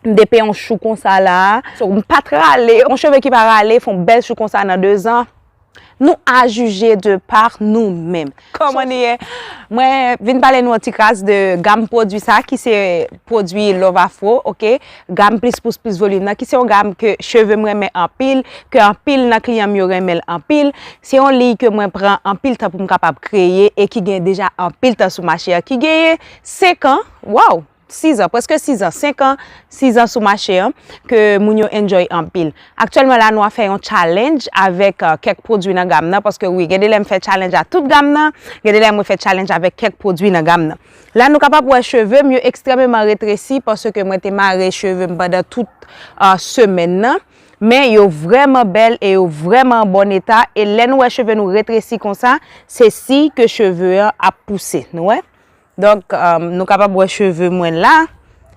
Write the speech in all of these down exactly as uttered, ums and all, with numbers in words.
M depe yon chou konsa la. So, m pa t rale. Yon cheve ki pa rale, fè yon bèl chou konsa nan de zan. Nou a jije de pa nou menm. Kòman nou ye? Mwen vin pale nou yon ti kras de gam pwodui sa, ki se pwodui Love Afro, oke? Gam plis pous plis volim nan, ki se yon gam ke cheve m renmen anpil, ke anpil nan kliyan m yo renmen l anpil. Se yon liy ke mwen pran anpil tan pou m kapab kreye e ki gen deja anpil tan sou mache a, ki genyen senk an. Waw! Sis an, prèske sis an, senk an, sis an sou mache an, ke moun yo enjoy anpil. Aktyèlman la, nou ap fè yon challenge avèk, euh, kèk pwodui nan gam nan, paske wi, gen de lè m fè challenge a tout gam nan, gen de lè mwen fè challenge avèk kèk pwodui nan gam nan. La, nou kapab wè cheve m yo ekstrèmeman retresi, paske mwen te mare cheve m pandan tout, euh, semèn nan. Men yo vrèman bèl e yo vrèman an bòn eta. E lè nou wè cheve nou retresi konsa, se siy ke cheve an ap pouse. Nou wè? Donk, um, nou kapab wè cheve mwen la.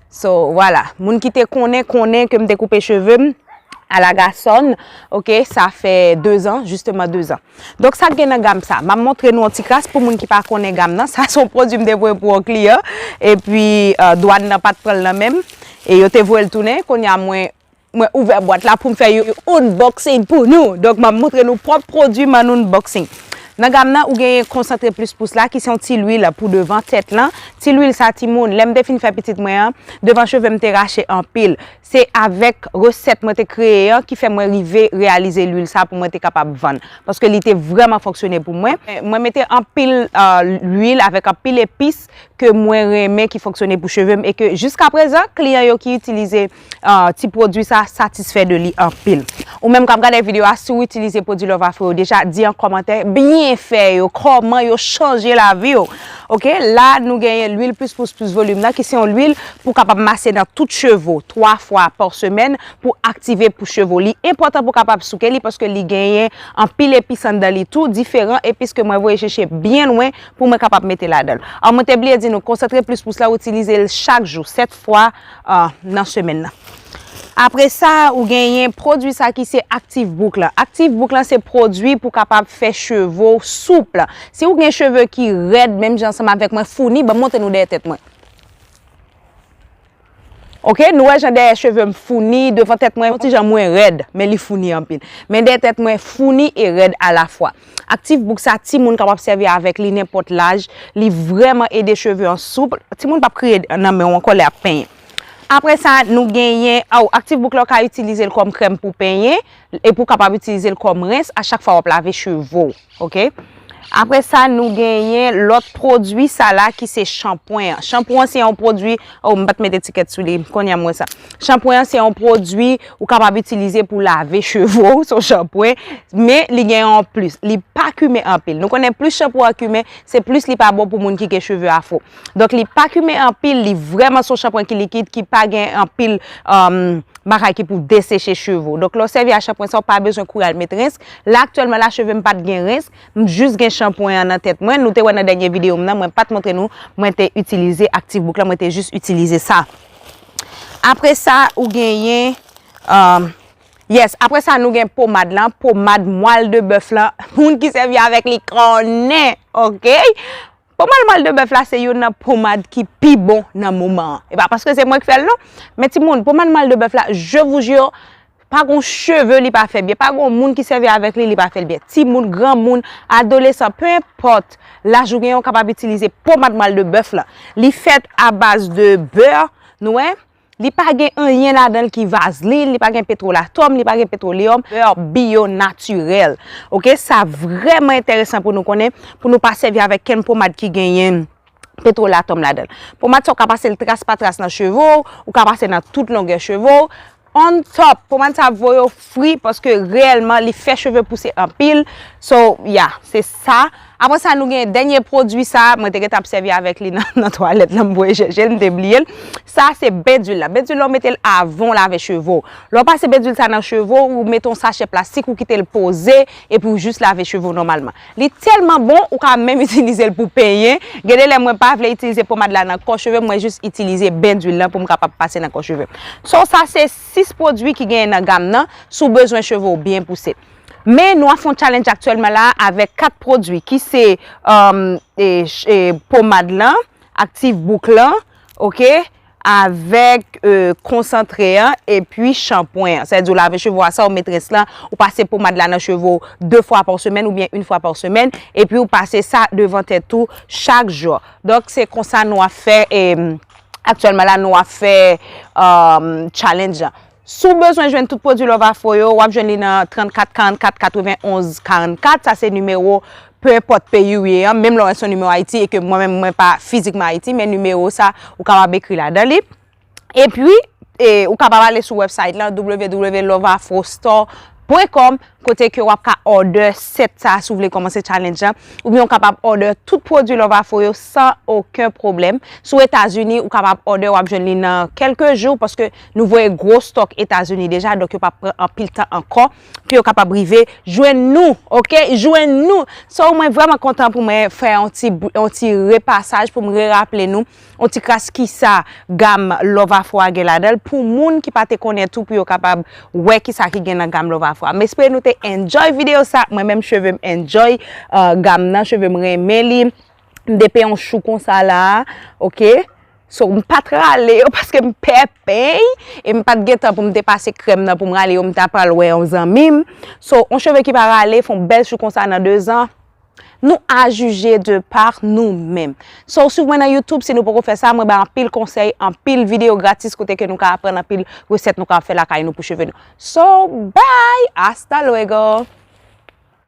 So, vwala. Moun ki te konnen, konnen ke m te koupe cheve m alagasòn. Oke, sa fè de zan, jisteman de zan. Donk, sa k gen nan gam sa? M ap montre nou yon ti kras pou moun ki pa konnen gam nan. Sa se yon pwodui m te voye pou yon kliyan. Epi, uh, dwàn nan pa t pran l nan men m. E yo te voye l tounen. Kounye a, mwen, mwen ouvè bwat la pou m fè yon unboxing pou nou. Donk, m ap montre nou pwòp pwodui m an unboxing. Nan gam nan, ou genyen konsantre plis pous la, ki se yon ti lwil pou devan tèt lan. Ti lwil sa, timoun, lè m te fin fè pitit mwen an, devan cheve m te rache anpil. Se avèk resèt mwen te kreye an ki fè mwen rive reyalize lwil sa pou mwen te kapab vann. Paske li te vrèman fonksyone pou mwen. Mwen mete anpil, euh, lwil avèk anpil epis ke mwen renmen ki fonksyone pou cheve m e ke jiska prezan, kliyan yo ki itilize, ah, ti pwodui sa satisfè de li anpil. Ou menm k ap gade videyo a, si w itilize pwodui Love Afro yo deja, di an kòmantè byenfè yo, kòman yo chanje lavi w. Oke, la nou genyen lwil plis pous plis volim nan, ki se yon lwil pou w kapab mase nan tout cheve w, twa fwa pa semèn pou aktive pou cheve w. Li enpòtan pou w kapab souke li paske li genyen anpil epis anndan li tou, diferan epis ke mwen voye chèche byen lwen pou mwen kapab mete ladan l. Ah, mwen te bliye di nou, konsantre plis pous la, itilize l chak jou, sèt fwa, ah, nan semèn nan. Apre sa, ou genyen pwodui sa ki se Active Book lan. Active Book lan se pwodui pou kapab fè cheve w soup. Si w gen cheve ki rèd, menm jan ansanm avèk mwen, founi, ban m montre nou dèyè tèt mwen. Oke, nou wè jan dèyè cheve m founi, devan tèt mwen, yon ti jan mwen rèd, men li founi anpil. Men dèyè tèt mwen founi e rèd alafwa. Active Book sa, timoun kapab sèvi avèk li nenpòt laj, li vrèman ede cheve an soup. Timoun p ap kriye nan men w ankò lè y ap penyen. Apre sa, nou genyen, oh, Active Book la, w ka itilize l kòm krèm pou penyen, epi w kapab itilize l kòm rens a chak fwa w ap lave cheve w. Oke? Apre sa, nou genyen lòt pwodui sa la ki se chanpwen an. Chanpwen an se yon pwodui, oh, m pa t met etikèt sou li, kounye a m wè sa. Chanpwen an se yon pwodui ou kapab itilize pou lave cheve w, se yon chanpwen, men li gen yon plis. Li pa kimen anpil. Nou konnen plis chanpwen an kimen, se plis li pa bon pou moun ki gen cheve afro. Donk, li pa kimen anpil, li vrèman se yon chanpwen ki likid, ki pa gen anpil, um, bagay ki pou deseche cheve w. Donk, lè w sèvi a chanpwen sa, w pa bezwen kouri al met rens. La, aktyèlman, la, cheve m pa t gen rens. M jis gen chanpwen an nan tèt mwen. Nou te wè nan dènye videyo m nan, mwen pa t montre nou, mwen te itilize Active Book la, mwen te jis itilize sa. Apre sa, ou genyen, um, yes, apre sa, nou gen pomad lan, pomad mwal de bèf lan. Moun ki sèvi avèk li konnen, oke? Pomad mwal de bèf la se youn nan pomad ki pi bon nan moman an. E pa paske se mwen ki fè l non. Men timoun, pomad mwal de bèf la, je vous jure, pa gon cheve li pa fè byen, pa gon moun ki sèvi avèk li, li pa fè l byen. Timoun, granmoun, adolesan, peu importe laj ou genyen, ou kapab itilize pomad mwal de bèf la. Li fèt a baz de bè, nou wè. Li pa gen anyen ladan l ki vazlin, li pa gen petwolatòm, li pa gen petwoleyòm, bè biyo natirèl. Oke, sa vrèman enteresan pou nou konnen, pou nou pa sèvi avèk kenn pomad ki genyen petwolatòm ladan l. Pomad sa, ou ka pase l tras pa tras nan cheve w, ou ka pase nan tout longè cheve w. On top, pomad sa ap voye w fri paske reyèlman li fè cheve pouse anpil. So, yeah, se sa. Apre sa, nou gen dènye pwodui sa, mwen te gentan ap sèvi avèk li nan, nan twalèt la, m voye chèche l, m te bliye l. Sa, se bendwil la. Bendwil la, w mete l avan w lave cheve w. Lè w pase bendwil sa nan cheve w, ou mete yon sachè plastik, ou kite l poze, epi w jis lave cheve w nòmalman. Li tèlman bon, ou ka menm itilize l pou penyen. Gen de lè mwen pa vle itilize pomad la nan kò cheve m, mwen jis itilize bendwil lan pou m kapab pase nan kò cheve m. So, sa se sis pwodui ki genyen nan gam nan, si w bezwen cheve w byen pouse. Men nou ap fè yon challenge aktyèlman la avèk kat pwodui ki se, um, e, ch-, e, pomad lan, Active Book lan, oke? avèk euh, konsantre an epi chanpwen an. Sa vle di w lave cheve w a sa, ou met rès lan, ou pase pomad la nan cheve w de fwa pa semèn oubyen yon fwa pa semèn, epi ou pase sa devan tèt ou chak jou. Donk, se konsa nou ap fè, e, aktyèlman la, nou ap fè um, challenge lan. Si w bezwen jwenn tout pwodui Love Afro yo, w ap jwenn li nan trannkat karannkat katrevenonz karannkat. Sa se nimewo, pe enpòt peyi w ye an, menm lè w wè se yon nimewo Ayiti e ke mwen menm mwen pa fizikman Ayiti, men nimewo sa ou kapab ekri ladan li. Epi, e, ou kapab ale sou website lan, w w w love afro store point com, kote ke w ap ka order set sa si w vle kòmanse challenge lan, oubyen w kapab order tout pwodui Love Afro yo san okenn pwoblèm. Si w Etazini, ou kapab order, w ap jwenn li nan kèlke jou, paske nou voye gwo stock Etazini deja, donk yo p ap pran anpil tan ankò pou yo kapab rive jwenn nou, oke? Jwenn nou. So, mwen vrèman kontan pou mwen fè yon ti, yon ti repasaj pou m reraple nou yon ti kras kisa gam Love Afro a gen ladan l, pou moun ki pa te konnen tou, pou yo kapab wè kisa ki gen nan gam Love Afro a. M espere nou te enjoy videyo sa. Mwen menm, cheve m enjoy, uh, gam nan, cheve m renmen li. M depen yon chou konsa la, oke? So, m pa t rale yo paske m pè peny e m pa t gen tan pou m te pase krèm nan pou m rale yo, m ta pral wè yon zanmi m. So, yon cheve ki pa rale, fè yon bèl chou konsa nan de zan. Nou a jije de pa nou menm. So, w swiv mwen nan YouTube, si nou poko fè sa, mwen bay anpil konsèy, anpil videyo gratis kote ke nou ka aprann anpil resèt nou ka fè lakay nou pou cheve nou. So, bye, hasta luego.